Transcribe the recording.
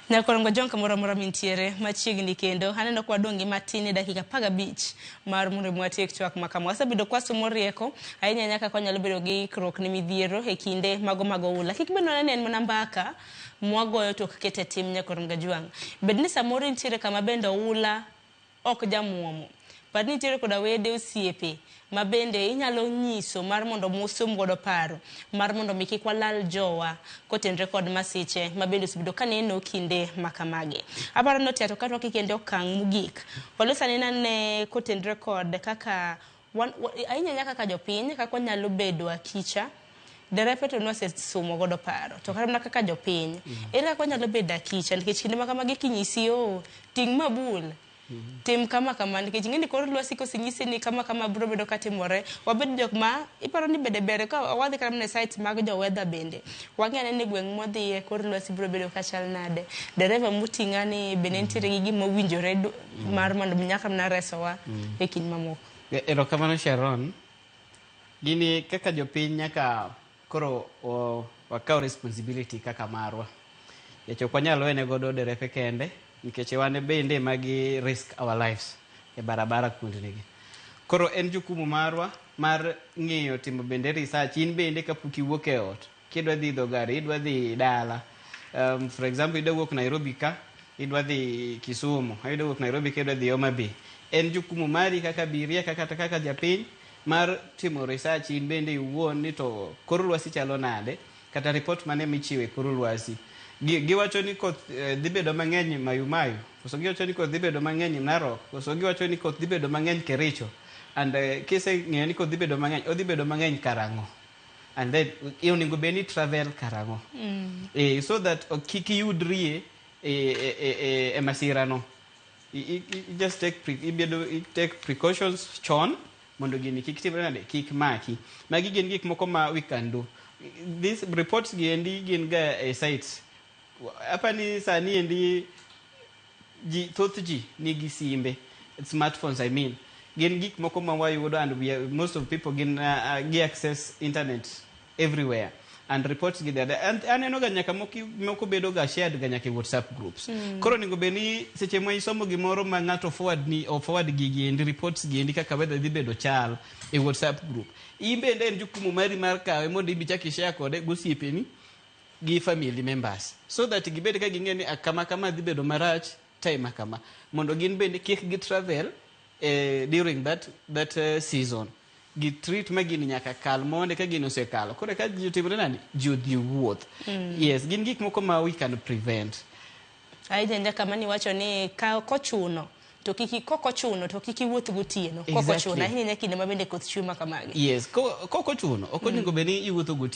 Nyakorongo John kamoro amora mintiere machiegni kendo aneno ka wadong' gi matin e dakika 15 mar mondo mi watiek twak ma kama. Wasebedo kwasomo rieko ahinya ahinya kaka wanyalo bedo gi ikruok ne midhiero e kinde mago mag oula. Kik bed mana ni en mana mbaka mwagoyo to ok ket e tim Nyakorongo Jwang'. Bed ni samoro intiere kama bende oula ok jamuomo. Par ni nitiere koda wede osiepe ma bende inyalo nyiso mar mondo musum godo paro mar mondo mi kik walal jowa kotenre kod masiche ma bende osebedo ka neno kinde ma kamagi. Aparo ni otiato ka rwaki kendo okang' mogik. Walos anena ne kotenre kod kaka wan, ahinya ahinya kaka jopiny kaka wanyalo bedo akicha derepe to nwasesumo godo paro to kata mana kaka jopiny ere kaka wanyalo bedo akicha nikech kinde ma kamagi kinyisi o ting' mabul tim kama kama nikech ing'e ni kor lwasi kosenyisi ni kama kama biro bedo katimore wabed jok ma iparo ni bede ber ka wadhi kata mana e sites mag jo weather bende wang'e ane ni gweng' mwadhiye kor lwasi biro bedo kachal nade dereva moting'a ni bende nitiere gi gima owinjore mar mondo mi nyaka mana resowa e kind mamoko. Erokamano Sharon. Gini kaka jopiny nyaka koro wakaw responsibility kaka marwa. Nikech ok wanyal wene godo derepe kende nikech wan bende ma gi risk our lives e barabara kuondni gi. Koro en jukumu marwa mar ng'iyo timo bende research in bende kapok iwuok e ot kidwa dhi idho gari idwa dhi dala for example idwa wuok Nairobi ka idwa dhi Kisumu idwa wuok Nairobi ka idwa dhi Homa Bay en jukumu mari kaka abiria kata kaka japiny mar timo research in bende iwuon ni to kor lwasi chalo nade kata report mane michiwo e kor lwasi. Giwacho ni koth dhi bedo mang'eny Mayu Mayu koso giwacho ni koth dhi bedo mang'eny Narok koso giwacho ni koth dhi bedo mang'eny Kericho and kiseng'eyo ni koth dhi bedo mang'eny odhi bedo mang'eny karang'o and then onego bed ni travel karang'o so that kik iyudrie e masira no. I just take pre, ibedo i take precautions chon mondo gini kik timre nade kik maki. Magi gin gik moko ma we can do. These reports gi endi gin ga e sites. Apani sani endi ji thoth ji nigi simbe smartphones I mean gin gik moko ma wayudo and we are, most of people gin gi access internet everywhere and reports gi there and aneno ga nyaka moko bedo ga shared ga nyaka e WhatsApp groups. Koro onego bed ni seche ma isomo gimoro ma ng'ato forward ni o forward gigi endi reports gi endi kaka weather dhi bedo chal e WhatsApp group in bende en jukumu mari mar kawe mondo ibi chak i-share kode gosiepeni gi family members so that gibed ka ging'e ni kama kama dhi bedo marach time ma kama mondo gin bende kik gi travel during that season gi treat ma gini nyaka kal monde ka gini osekalo koro ka ji otimore nade ji odhi wuoth. Yes, gin gik moko ma we can prevent. Ahinya nyaka mani wacho ni ka kochuno to kik kok ochuno to kik iwuoth gotieno kok ochuno ahinya kinde ma bende koth chwe ma kamagi. Yes, kok ochuno ok onego bed ni iwuotho gotieno.